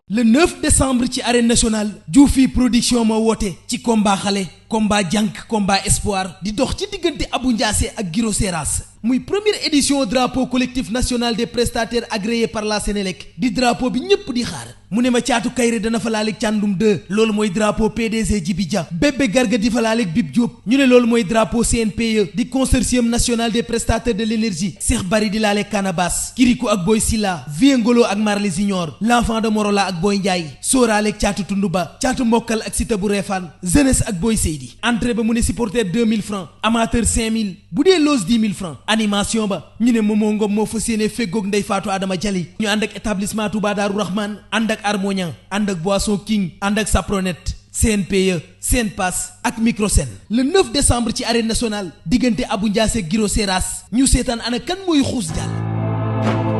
le 9 décembre ci arène nationale Dioufy production ma woote ci combat xale combat jànk combat espoir di dox ci diggante Abou Ndiassé ak Guiro Seras muy première édition drapeau collectif national des prestataires agréés par la Sénélec di drapeau bi ñëpp di xaar mu ne ma caatu kayre dana fa laaleeg càndum 2 loolu mooy drapeau PDG Djibi Dia bébé garga di fa laaleeg Bib Diop ñu ne loolu mooy drapeau CNPE di consortium national des prestataires de l'énergie Cheikh Bari di laaleeg Canabas Kirikou ak Boy Silla Viengolo ak Marley Junior l'enfant de Morola ak Boy Ndiaye sóoraaleeg caatu Tunduba caatu Mbokkal ak Sita bu Refane jeunesse ak Boy Seydi entrée ba mu ne supporter 2000 francs amateur 5000 bu dee loge 10 000 francs animation ba ñu ne Momo Ngom moo fas yéene feggoog Ndey Fatou Adama Jali ñu ànd ak établissement Touba Darou Rahman ànd ak Harmonia ànd ak Boisson King ànd ak Sapronet CNPE Senpass ak Microsen le 9 décembre ci arène nationale diggante Abou Ndiassé Guiro Seras ñu seetaan ana kan mooy xuus jàll.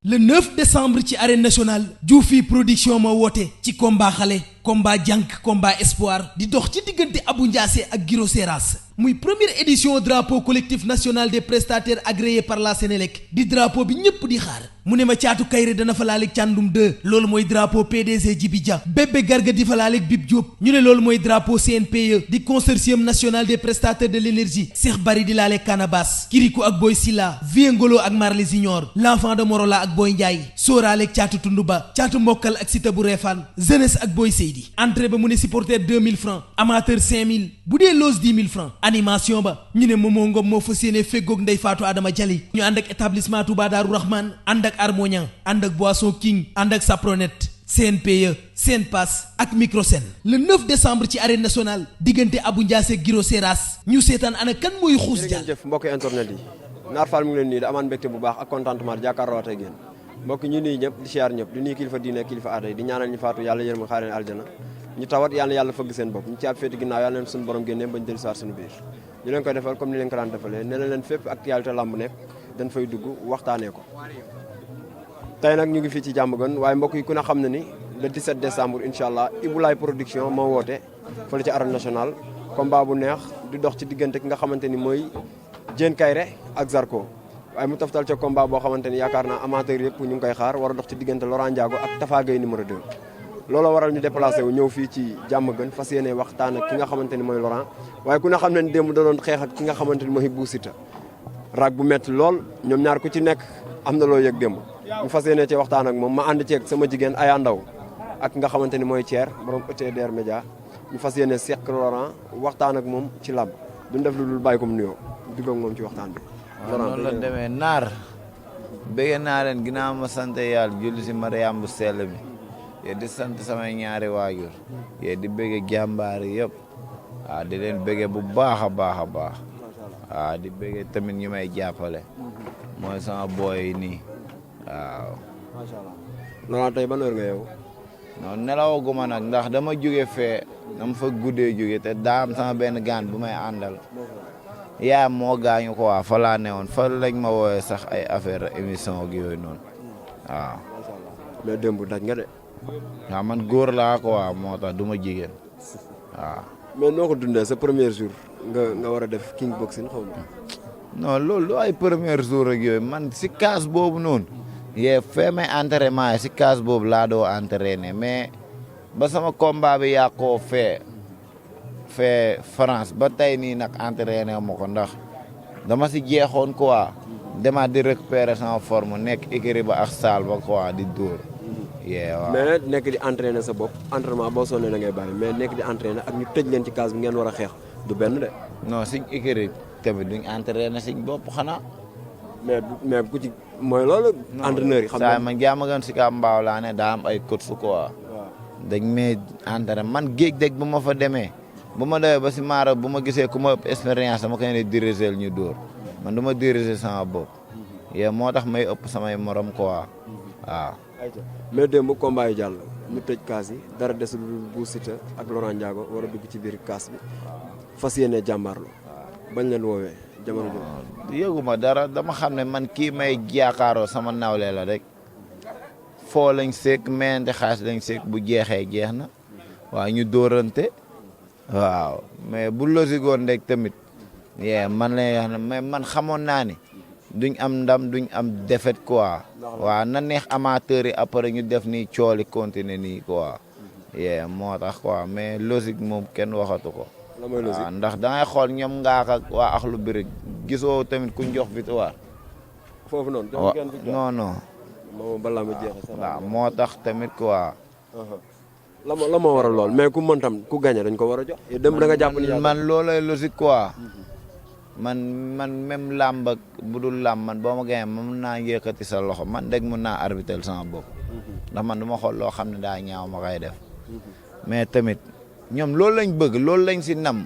le 9 décembre ci arène nationale Dioufy production ma woote ci combat xale combat jànk combat espoir di dox ci diggante Abou Ndiassé ak Guiro Seras muy première édition drapeau collectif national des prestataires agréés par la Sénélec di drapeau bi ñëpp di xaar mu ne ma caatu kayre dana fa laaleeg càndum 2 loolu mooy drapeau PDG Djibi Dia bébé garga di fa laaleeg Bib Diop ñu ne loolu mooy drapeau CNPE di consortium national des prestataires de l'énergie Cheikh Bari di laaleeg Canabas Kirikou ak Boy Silla Viengolo ak Marley Junior l'enfant de Morola ak Boy Ndiaye sóoraaleeg caatu Tunduba caatu Mbokkal ak Sita bu Refane jeunesse ak Boy Seydi entrée ba mu ne supporter 2000 francs amateur 5000 bu dee loge 10 000 francs animation ba ñu ne Momo Ngom moo fas yéene feggoog Ndey Fatou Adama Jali ñu ànd ak établissement Touba Darou Rahman ànd ak Harmonia ànd ak Boisson King ànd ak Sapronet CNPE Senpass ak Microsen le 9 décembre ci arène nationale diggante Abou Ndiassé Guiro Seras ñu seetaan ana kan mooy xuus jàll. jërëjëf mbokki internet yi Naar Fall mu ngi leen nii da amaan mbégte bu baax ak contentement jàkkaarloo ak yéen mbokk ñu nuyu ñëpp di siyaar ñëpp di nuyu kilifa diine kilifa aada yi di ñaanal ñu faatu yàlla yërëm xaare leen aljana ñu tawat yàlla fëgg seen bopp ñu ci ab féeti ginnaaw yàlla leen suñu borom génnee bañ dellu soir suñu biir ñu leen koy defal comme ni leen ko daan defalee nee na leen fépp actualité lamb nekk dañ fay dugg waxtaanee ko tey nag ñu ngi fii ci Diamaguène waaye mbokk yi ku ne xam na ni le 17 décembre incha allah Ibulaay production moo woote fële ci arène nationale combat bu neex di dox ci diggante ki nga xamante ni mooy Diène Kaïré ak Zarko waaye mu taftal ca combat boo xamante ni yaakaar naa amateur yëpp ñu ngi koy xaar war a dox ci diggante Laurent Ndiago ak Tafa Gueye numéro 2 looloo waral ñu déplacé wu ñëw fii ci Diamaguène fas yéene waxtaan ak ki nga xamante ni mooy Laurent waaye ku ne xam ne ni démb da doon xeex ak ki nga xamante ni mooy Bou Siteu raag bu metti lool ñoom ñaar ku ci nekk am na loo yëg démb ñu fas yéene ci waxtaan ak moom ma ànd ceeg sama jigéen Aya Ndaw ak nga xamante ni mooy Thier borom ETDR Média ñu fas yéene seq Laurent waxtaan ak moom ci làmb duñ def lu dul bàyyi ko mu nuyoo dugg ak moom ci waxtaan bi. waaw noonu la demee Naar bëgg naa leen ginnaaw ma sant yàlla julli si Mariam bu sell bi yee di sant samay ñaari waajur yee di bëgg jàmbaar yëpp waaw di leen bëgg bu baax a baax a baax waaw di bëgg tamit ñu may jàppale mooy sama booy nii waaw. macha allah Laurent tey ban heure nga yow. non nelawaguma nag ndax dama jóge fee dama fa guddee jóge te daa am sama benn gaan bu may àndal yaayam moo gaañu ko waa fa laa newoon fa lañ ma woowee sax ay affaire émission ak yooyu noonu waaw. mais démb daj nga de. waaw man góor laa ko waa moo tax du ma jigéen waaw. mais noo ko dundee sa premier jour nga war a def king boxing xaw ma. non loolu ay premier jour ak yooyu man si kaas boobu noonu. yee fee may entraînement yi si kaas boobu laa doo entraîné mais ba sama combat bi yàqoo fee France ba tey nii nag entraîné ma ko ndax dama si jeexoon quoi demaat di récupérer sama forme nekk écurie ba ak saal ba quoi di dóor. yee waaw mais nekk di entraîné sa bopp entraînement boo sonnee da ngay bàyyi mais nekk di entraîné ak ñu tëj leen ci kaas bi ngeen war a xeex du benn de. non suñ écurie tamit duñ entraîné suñ bopp xanaa. mais ku ci mooy loolu. entraîneur yi xam nga man Diamaguène si ka mbaaw laa ne daa am ay coach su quoi. dañ may entraîné man géej dëgg bu ma fa demee bu ma demee ba si maara bu ma gisee ku ma ëpp expérience dama koy ne diriger ñu dóor man du ma diriger sama bopp. yee moo tax may ëpp samay morom quoi waaw. mais démb combat yi jàll ñu tëj kaas yi dara desul Bou Siteu ak Laurent Ndiago war a dugg ci biir kaas bi fas yéene jàmbaarlu bañ leen woowee jamono jooju. yëguma dara dama xam ne man kii may yaakaaroo sama nawle la rek foo lañ sekk mayante xaalis lañ sekk bu jeexee jeex na waaw ñu dóorante waaw mais bu losigoon rek tamit man lay wax ne mais man xamoon naa ni duñ am ndam duñ am défaite quoi waaw na neex amateur yi après ñu def nii cooli continuer nii quoi moo tax quoi mais logique moom kenn waxatu ko waaw ndax dangay xool ñoom ngaak ak waa Akhlou Brick gisoo tamit kuñ jox victoire foofu noonu non moom balaa ma jeexee sax waaw moo tax tamit quoi la moo waral lool mais ku mën tam ku gagné dañ ko war a jox dem da nga jàpp ni man loolay logique quoi man même làmb ak bu dul làmb man boo ma gagné mën naa yëkkati sa loxo man dégg mën naa arbitrer sama bopp ndax man du ma xool loo xam ne daa ñaaw ma koy def mais tamit ñoom loolu lañ bëgg loolu lañ si namm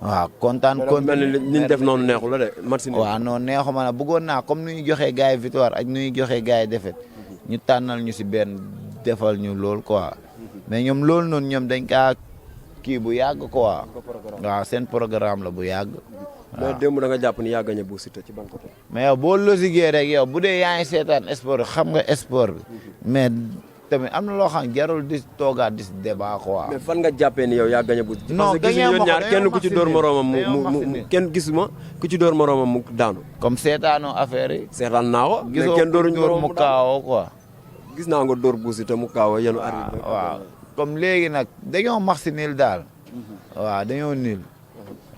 waaw kontaan mel ni niñ def noonu neexu la de match ni waaw non neexu ma ne bëggoon naa comme nu ñu joxee gars yi victoire ak nu ñu joxee gars yi défaite ñu tànnal ñu si benn defal ñu loolu quoi mais ñoom loolu noonu ñoom dañ kaa kii bu yàgg quoi waaw seen programme la bu yàgg mais démb da nga jàpp ni yaa gagné Bou Siteu ci ban côté mais yow boo losigee rek yow bu dee yaa ngi seetaan sport xam nga sport bi mais tamit am na loo xam jarul di toogaat di débat quoi. mais fan nga jàppee ni yow yaa gagné Bou Siteu non parce que gisuñu ñaar kenn ku ci dóor moroomam mu kenn gisuma ku ci dóor moroomam mu daanu comme seetaanoo affaire yi. seetaan naa ko mais gisoo kenn dóoruñu dóor mu kaawoo quoi. gis naa nga dóor Bou Siteu mu kaawoo yenu arbitre waaw comme léegi nag dañoo max si niil daal. waaw dañoo niil.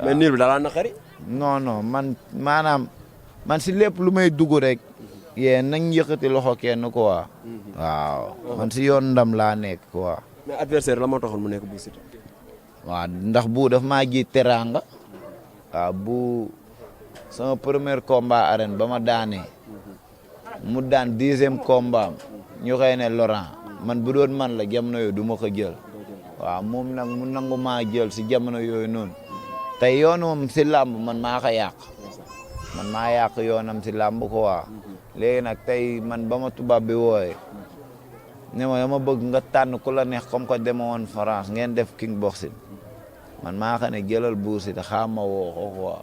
mais niil bi dalaa naqari non man maanaam man si lépp lu may dugg rek. nañ yëkkati loxo kenn quoi. waaw man si yoon ndam laa nekk quoi. mais adversaire la moo taxoon mu nekk Bou Siteu. waaw ndax bu daf maa ji teraanga. waaw bu sama premier combat arène ba ma daanee. mu daan 10e combat am ñu xëy ne Laurent man bu doon man la jamono yooyu du ma ko jël. waaw moom nag mu nangu maa jël si jamono yooyu noonu. tey yoon moom si làmb man maa ko yàq. man maa yàq yoonam si làmb quoi. léegi nag tey man ba ma tubaab bi wooye ne ma dama bëgg nga tànn ku la neex comme que dema woon France ngeen def king boxing man maa xam ne jëlal Bou Siteu xaam ma woo ko quoi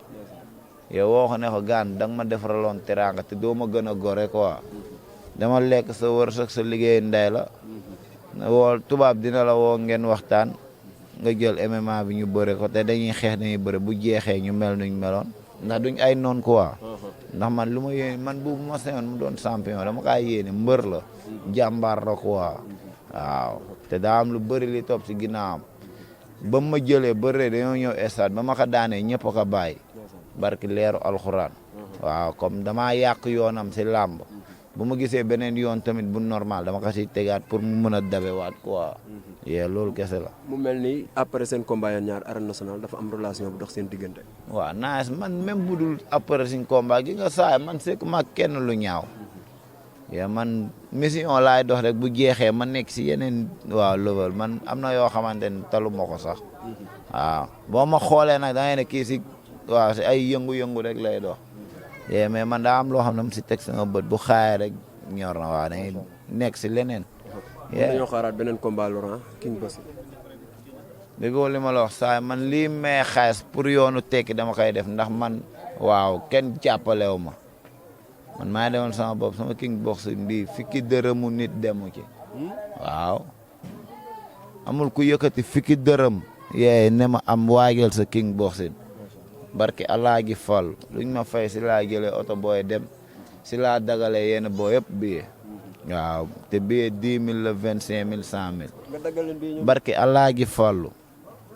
yow woo ko ne ko gaan da nga ma defaraloon teraanga te doo ma gën a gore quoi dama lekk sa wërsëg sa liggéey ndey la woo tubaab dina la woo ngeen waxtaan nga jël MMA bi ñu bëre ko te dañuy xeex dañuy bëre bu jeexee ñu mel nuñ meloon ndax duñ ay noon quoi ndax man lu ma yéene man bu ma sañoon mu doon champion dama kaa yéene mbër la jàmbaar la quoi waaw te daa am lu bëri li topp si ginnaawam ba ma jëlee bëree dañoo ñëw stade ba ma ko daanee ñëpp a ko bàyyi barki leeru alxuraan waaw comme damaa yàq yoonam si làmb bu ma gisee beneen yoon tamit bu normal dama ko si tegaat pour mu mën a dabewaat quoi loolu kese la. mu mel ni après seen combat yeen ñaar arène nationale dafa am relation bu dox seen diggante. waaw nice man même bu dul après suñ combat gi nga saay man c'est que ma kenn lu ñaaw. man mission laay dox rek bu jeexee ma nekk si yeneen waaw level man am na yoo xamante ne talu ma ko sax. waaw boo ma xoolee nag da ngay ne kii si waaw si ay yëngu-yëngu rek lay dox. mais man daa am loo xam ne mu si teg sama bët bu xaayee rek ñor na waaw dañuy nekk si leneen. dañoo xaaraat beneen combat Laurent King Boxing. déggoo li ma la wax saa man lii may xaalis pour yoonu tekki dama koy def ndax man waaw kenn jàppalewu ma man maa demoon sama bopp sama King Boxing bi fikki dërëmu nit demu ci waaw amul ku yëkkati fikki dërëm ne ma am waajal sa King Boxing barki allah gi fal luñ ma fay si laa jëlee oto booy dem si laa dagalee yenn boo yëpp bii waaw te bii 10 000 la 25 000 100 000 barki allah gi fallu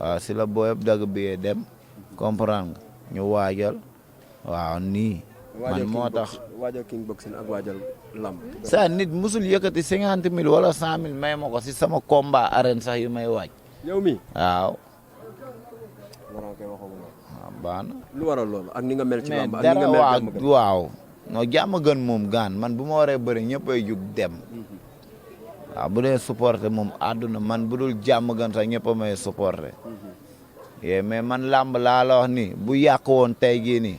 waaw si la boo yëpp dagg bii dem comprendre nga ñu waajal waaw nii man moo tax waajal King Boxing ak waajal lamb sa nit musul yëkkati 50 000 wala 100 000 may ma ko si sama combat arène sax yu may waaj yow mi waaw baax na lu waral loolu ak ni nga mel ci lamb ak dara ni nga mel waaw non jàmm gën moom gaan man bu ma waree bëri ñëpp ay jug dem waaw bu dee supporter moom àdduna man bu dul jàmm gën sax ñëpp a may supporter mais man làmb laa la wax ni bu yàq woon tey gii nii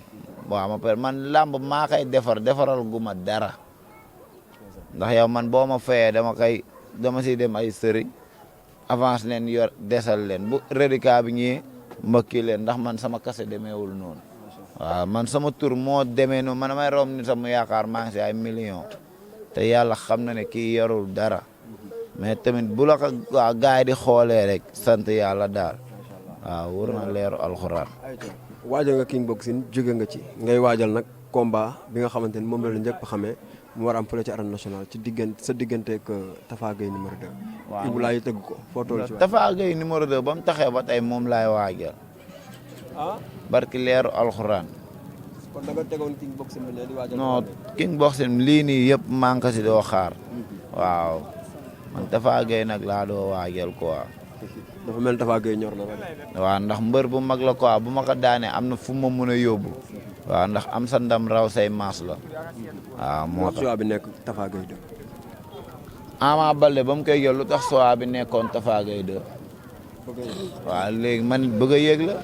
waaw ma pare man làmb maa koy defaral gu ma dara ndax yow man boo ma fayee dama siy dem ay sëriñ avance leen yor desal leen bu rédicat bi ñëwee mbëkki leen ndax man sama kase demeewul noonu waaw man sama tur moo demee noonu man damay romb ni sama yaakaar maa ngi si ay millions te yàlla xam na ne kii yorul dara mais tamit bu la ko waa gars yi di xoolee rek sant yàlla daal waaw wër na leeru alxuraan. waajal nga King Boxing jóge nga ci ngay waajal nag combat bi nga xamante ni moom la njëkk xamee mu war a am fële ci arène nationale ci sa digganteeg Tafa Gueye numéro 2. waaw Ibou Laye tëgg ko foo toll ci waay. Tafa Gueye numéro 2 ba mu taxee ba tey moom laay waajal. barki leeru alxuraan. kon da nga tegoon King Boxing bi ne di waajal. non King Boxing lii nii yëpp manqué si doo xaar. waaw man Tafa Gueye nag laa doo waajal quoi. dafa mel Tafa Gueye ñor na ba. waaw ndax mbër bu mag la quoi bu ma ko daanee am na fu ma mën a yóbbu. waaw ndax am sa ndam raw say maas la. waaw moo tax choix bi nekk Tafa Gueye 2. Ama Baldé ba mu koy jël lu tax choix bi nekkoon Tafa Gueye 2. waaw léegi man bëgg a yëg la.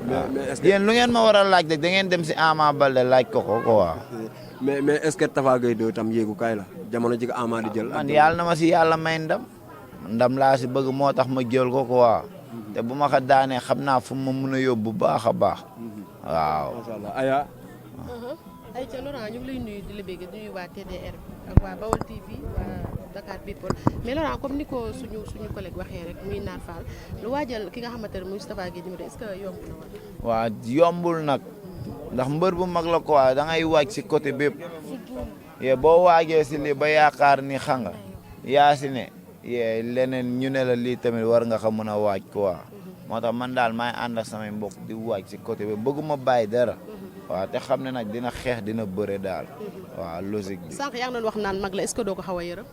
mais est-ce que yéen lu ngeen ma war a laaj rek da ngeen dem si Ama Baldé laaj ko quoi. mais est-ce que Tafa Gueye 2 tam yéegu kaay la jamono ji ko Ama di jël. man yàlla na ma si yàlla may ndam laa si bëgg moo tax ma jël ko quoi. te bu ma ko daanee xam naa fu ma mun a yóbbu bu baax a baax. waaw. macha allah Aya. ayca Laurent ñu ngi lay nuyu di la bëgg di nuyu waa TDR ak waa Bawol TV waa Dakar People mais Laurent comme ni ko suñu collègue waxee rek muy Naar Fall lu waajal ki nga xamante ne muy Tafa Gueye numéro est-ce que yomb na wala. waaw yombul nag ndax mbër bu mag la quoi da ngay waaj si côté bépp. yee boo waajee si lii ba yaakaar ni xam nga yaa si ne yee leneen ñu ne la lii tamit war nga ko mën a waaj quoi. moo tax man daal maay ànd ak samay mbokk di waaj si côté bi bëgguma bàyyi dara. waaw te xam ne nag dina xeex dina bëre daal. waaw logique bi. sànq yaa ngi doon wax naan mag la est-ce que doo ko xaw a yërëm.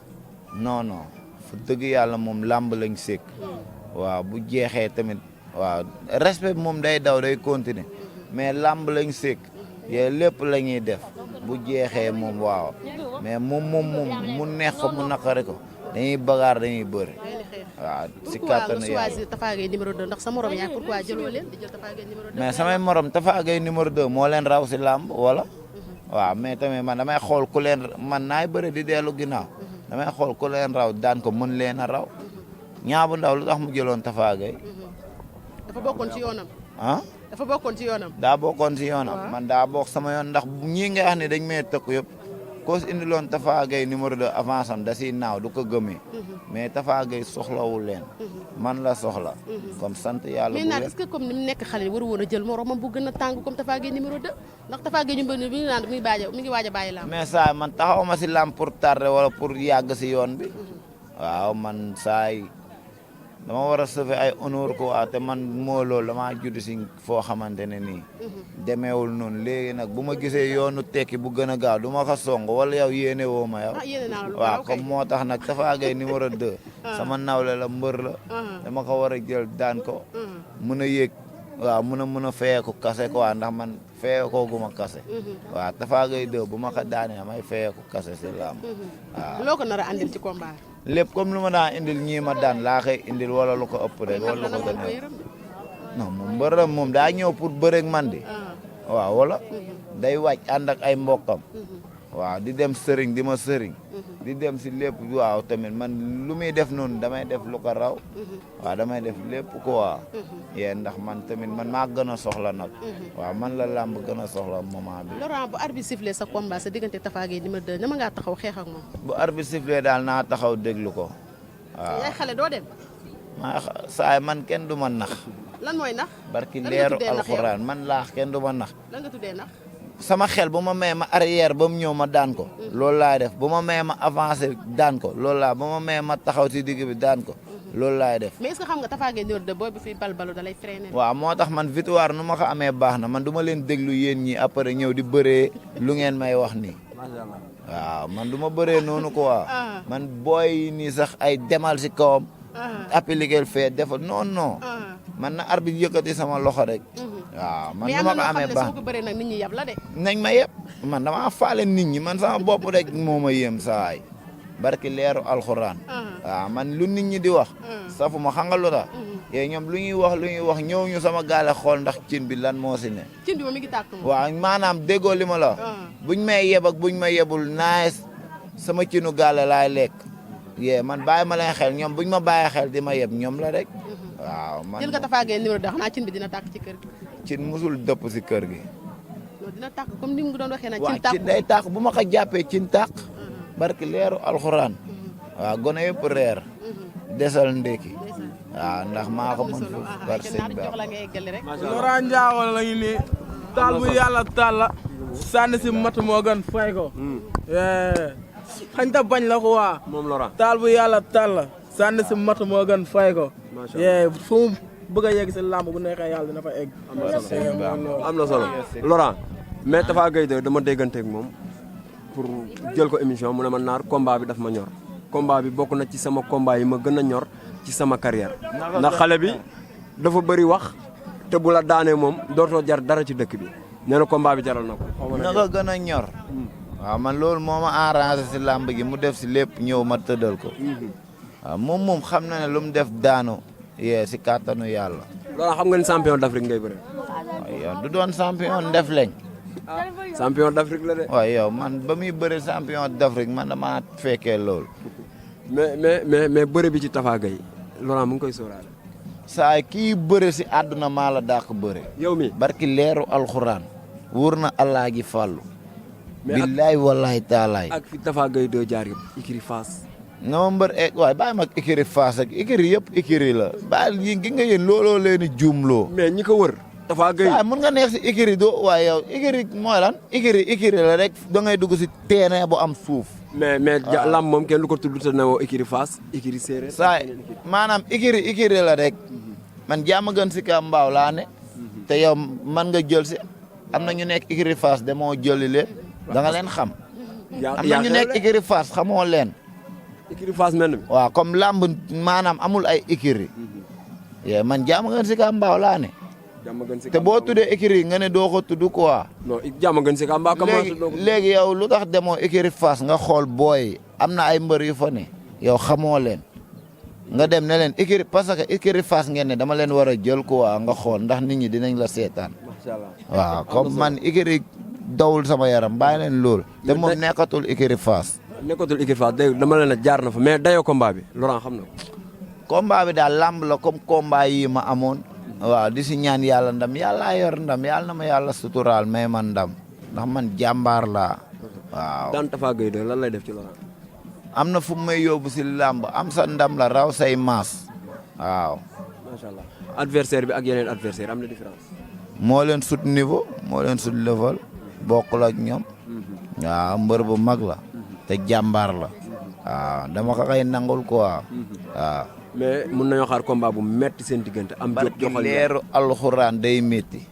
non non fu dëgg yàlla moom làmb lañ sekk. waaw bu jeexee tamit waaw respect moom day daw day continuer mais làmb lañ sekk yee lépp la ñuy def bu jeexee moom waaw mais moom mu neex ko mu naqari ko dañuy bagaar dañuy bëre. waaw si kàttanu yàlla pourquoi nga choisir Tafa Gueye numéro 2 ndax sa morom yaa pourquoi jëloo leen di jël Tafa Gueye numéro 2. mais samay morom Tafa Gueye numéro 2 moo leen raw si làmb wala. waaw mais tamit man damay xool ku leen man naay bëre di dellu ginnaaw. damay xool ku leen raw daan ko mën leen a raw. ñaabu ndaw lu tax mu jëloon Tafa Gueye. dafa bokkoon ci yoonam. dafa bokkoon ci yoonam. daa bokkoon ci yoonam. man daa bokk sama yoon ndax ñii nga wax ne dañ may tëkk yëpp. koo si indiloon Tafa Gueye numéro 2 avance am da siy naaw du ko gëmee. mais Tafa Gueye soxlawul leen. man la soxla. comme sant yàlla bu mais naan est-ce que comme ni mu nekk xale waru woon a jël moromam bu gën a tàng comme Tafa Gueye numéro 2 ndax Tafa Gueye ñu bi naan mi ngi waaj a bàyyi làmb. mais saa man taxaw ma si làmb pour tardé wala pour yàgg si yoon bi. waaw man saay dama war a sauver ay honneur ko te man moo loolu damaa judd si foo xamante ne nii. demeewul noonu léegi nag bu ma gisee yoonu tekki bu gën a gaaw du ma ko song wala yow yéene woo ma yow. waaw comme moo tax nag Tafa Gueye numéro 2. sama nawle la mbër la. dama ko war a jël daan ko. mën a yéeg waaw mën a feyeeku kase quoi ndax man feyeekoo gu ma kase. waaw Tafa Gueye 2 bu ma ko daanee may feyeeku kase si laam. waaw loo ko nar a andil ci combat. lépp comme lu ma daan indil ñii ma daan laa koy indil wala lu ko ëpp rek wala lu ko gën a non moom mbër la moom daa ñëw pour bëreeg man di waaw wala day wàcc ànd ak ay mbokkam waaw di dem sëriñ di ma sëriñ di dem si lépp waaw tamit man lu muy def noonu damay def lu ko raw waaw damay def lépp quoi yee ndax man tamit man maa gën a soxla nag waaw man la làmb gën a soxla moment bi. Laurent bu arbitre sifflé sa combat sa diggante Tafa Gueye numéro 2 nama ngaa taxaw xeex ak moom. bu arbitre sifflé daal naa taxaw déglu ko waaw. yaay xale doo dem. saay man kenn du ma nax. lan mooy nax. barki leeru alxuraan man laax kenn du ma nax. lan nga tuddee nax. sama xel bu ma may ma arrière ba mu ñëw ma daan ko. loolu laay def bu ma may ma avancé daan ko loolu laa ba ma may ma taxaw ci digg bi daan ko loolu laay def. mais est-ce que xam nga Tafa Gueye numéro 2 booy bi fi balbalu da lay freiné. waaw moo tax man victoire nu ma ko amee baax na man du ma leen déglu yéen ñi après ñëw di bëree lu ngeen may wax nii. waaw man du ma bëree noonu quoi. man booy nii sax ay demal ci kawam. appliquer fee defal non. man na arbitre yëkkati sama loxo rek. waaw man nu ma ko amee baax mais ko bëree nag nit ñi yab la de. nañ ma yeb man dama faale nit ñi man sama bopp rek moo ma yéem saay barki leeru alxuraan. waaw man lu nit ñi di wax. safu ma xam nga lu tax. yee ñoom lu ñuy wax ñëw ñu sama gaale xool ndax cin bi lan moo si ne. cin bi moom mi ngi tàkk moom. waaw maanaam déggoo li ma la. buñ may yeb ak buñ ma yebul naes sama cinu gaale laay lekk. yee man bàyyi ma leen xel ñoom buñ ma bàyyi xel di ma yeb ñoom la rek. waaw man jël nga Tafa Gueye numéro 2 xanaa cin bi dina tàkk ci kër gi. cin musul dëpp si kër gi. dina tàq comme ni mu doon waxee nag. waaw cin tàq cin day tàq bu ma ko jàppee cin tàq. barki leeru alxuraan. waaw gone yëpp reer. desal ndéki. waaw ndax maa ko mën foofu par sëñ Ba. Laurent Ndiago la ngi nii taal bu yàlla taal la sànni si mat moo gën fay ko. xañ ta bañ la ko waa. moom Laurent taal bu yàlla taal la sànni si mat moo gën fay ko. fu mu bëgg a yegg si làmb bu neexee yàlla dina fa egg. am na solo Laurent mais Tapha Gueye de dama dégganteeg moom pour jël ko émission mu ne ma Naar combat bi daf ma ñor combat bi bokk na ci sama combat yi ma gën a ñor ci sama carrière ndax xale bi dafa bëri wax te bu la daanee moom dootoo jar dara ci dëkk bi nee na combat bi jaral na ko. na ko gën a ñor. waaw man loolu moo ma arrangé si làmb gi mu def si lépp ñëw ma tëddal ko. waaw moom xam na ne lu mu def daanu. yee si kàttanu yàlla. loolu xam nga ni champion d'Afrique ngay bëre. waaw yow du doon champion def leñ. champion d'Afrique la de. waaw yow man ba muy bëre champion d'Afrique man dama fekkee loolu. mais bëre bi ci Tapha Gueye Laurent mu ngi koy sóoraale. saa kii bëre si àdduna maa la dàq bëre. yow mi barki leeru alxuraan. wóor na allah gi fàllu. billaay wallaay taalaay. ak fi Tapha Gueye doo jaar yëpp ikiri Fass. non mbër waaye bàyyi ma ikiri Fass ak ikiri yëpp ikiri la bàyyi yi gi nga yéen looloo leen di juumloo. mais ñi ko wër. Tapha Gueye waaye mun nga neex si ikiri doo waaye yow ikiri mooy lan ikiri la rek da ngay dugg si terrain bu am suuf. mais lamb moom kenn du ko tudd te ne woo ikiri Fass ikiri séeréer. saa maanaam ikiri la rek man jaam gën si ka mbaaw laa ne. te yow man nga jël si am na ñu nekk ikiri Fass demoo jëli leen da nga leen xam. am na ñu nekk ikiri Fass xamoo leen. ikiri Fass mel ni. waaw comme lamb maanaam amul ay ikiri. man jaam gën si ka mbaaw laa ne. te boo tuddee écurie nga ne doo ko tudd quoi. non jàmm gën si Kamba. léegi yow lu tax demoo écurie Fass nga xool booy am na ay mbër yu fa ne yow xamoo leen nga dem ne leen écurie parce que écurie Fass ngeen ne dama leen war a jël quoi nga xool ndax nit ñi dinañ la seetaan. macha allah waaw comme man écurie dawul sama yaram bàyyi leen loolu. te moom nekkatul écurie Fass. nekkatul écurie Fass dégg dama leen a jaar na fa mais dayoo combat bi Laurent xam na ko. combat bi daal lamb la comme combat yi ma amoon. waaw di si ñaan yàlla ndam yàlla yor ndam yàlla na ma yàlla suturaal may man ndam ndax man jàmbaar laa waaw. daan Tapha Gueye de lan lay def ci Laurent. am na fu may yóbbu si làmb am sa ndam la raw say maas waaw. macha allah adversaire bi ak yeneen adversaire am na différence. moo leen sut niveau moo leen sut level bokkul ak ñoom. waaw mbër bu mag la. te jàmbaar la. waaw dama ko koy nangul quoi. waaw. mais mun nañoo xaar combat bu metti seen diggante. am jot joxal leeru alxuraan day métti.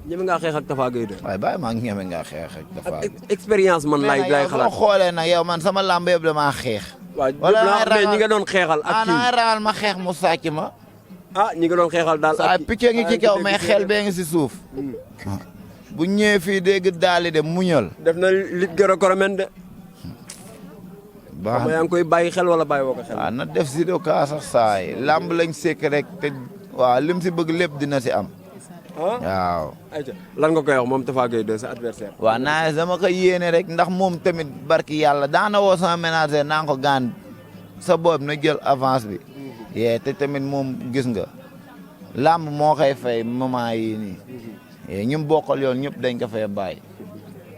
ñeme ngaa xeex ak Tapha Gueye de. waaye bàyyi maa ngi ñeme ngaa xeex ak Tapha Gueye. expérience man lay xalaat boo xoolee nag yow man sama làmb yëpp damaa xeex. wala mais ñi nga doon xeexal ak kii ana rawal ma xeex mu sàcc ma. ñi nga doon xeexal daal ak picc ngi ci kaw mais xel bee ngi si suuf. bu ñëwee fii dégg daali de muñal. def na lit gërë koromen de. baax na yaa ngi koy bàyyi xel wala bàyyi woo ko xel. waaw na def si do kaa sax saay làmb lañ sekk rek te waaw lim si bëgg lépp dina si am. waaw. ayca lan nga koy wax moom Tapha Gueye de sa adversaire. waaw naa dama ko yéene rek ndax moom tamit barki yàlla daana woo sama ménager naa ko gaan sa boob na jël avance bi. yee te tamit moom gis nga làmb moo koy fay moment yii nii. ñu bokkal yoon ñëpp dañ ko fay bàyyi.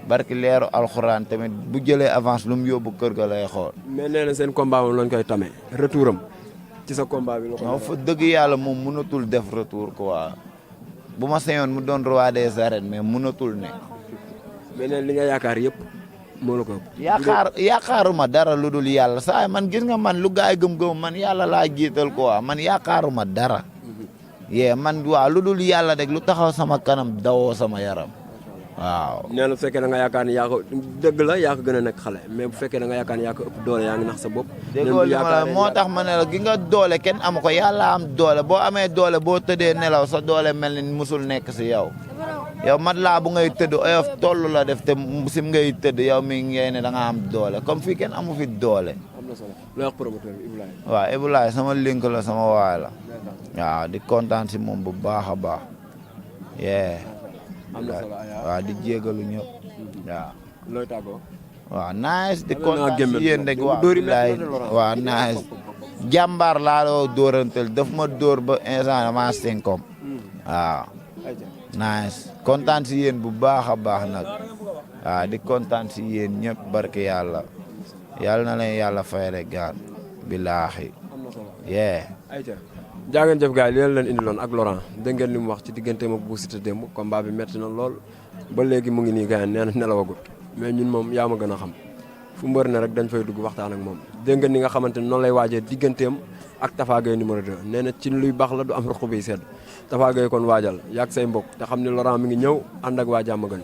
barki leeru alxuraan tamit bu jëlee avance lu mu yóbbu kër ga lay xool. mais nee na seen combat moom lañ koy tamee retour am ci sa combat bi. non fa dëgg yàlla moom mënatul def retour quoi bu ma sañoon mu doon roi des arènes mais mënatul ne. mais nee li nga yaakaar yëpp moo la ko ëpp. yaakaaruma dara lu dul yàlla saa man gis nga man lu gaay gëm-gëm man yàlla laa jiital quoi man yaakaaruma dara. yee man waaw lu dul yàlla rek lu taxaw sama kanam dawoo sama yaram. waaw nee na bu fekkee da nga yaakaar ni yaa ko dëgg la yaa ko gën a nekk xale mais bu fekkee da nga yaakaar ni yaa ko ëpp doole yaa ngi nax sa bopp. déggoo li ma la moo tax ma ne la gi nga doole kenn amu ko yàlla am doole boo amee doole boo tëddee nelaw sa doole mel ni musul nekk si yow. yow mat laa bu ngay tëdd oyof toll la def te sim ngay tëdd yow mi ngay ne da nga am doole comme fii kenn amu fi doole. am na solo looy wax promoteur bi Ibulaay. waaw Ibulaay sama link la sama waay la. waaw di kontaan si moom bu baax a baax. am na solo waaw di jégalu ñëpp waaw. looy tàggoo. waaw nice di kontaan si yéen rek waaw nice jàmbaar laa loo dóorantel daf ma dóor ba instant dama 5 ans waaw. nice kontaan si yéen bu baax a baax nag waaw di kontaan si yéen ñëpp barke yàlla na leen yàlla fay rek gaan billaahi yee ayca jaa ngeen jëf gars yi li leen indiloon ak Laurent dégg ngeen li mu wax ci digganteem ak Bou Siteu démb combat bi metti na lool ba léegi mu ngi nii gars yi nee na nelawagut mais ñun moom yaa ma gën a xam fu mbër ne rek dañ fay dugg waxtaan ak moom dégg ngeen ni nga xamante ni noonu lay waajee digganteem ak Tafa Gueye numéro 2 nee na ci luy baax la du am ruq biy sedd Tafa Gueye kon waajal yaag say mbokk te xam ne Laurent mi ngi ñëw ànd ak waa Jàmmagën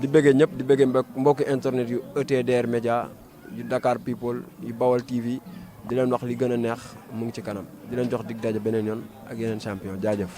di bëggee ñëpp di bëggee mbokki internet yu ETDR Média yu Dakar People yu Bawal TV di leen wax li gën a neex mu ngi ci kanam di leen jox dig daje beneen yoon ak yeneen champion jaajëf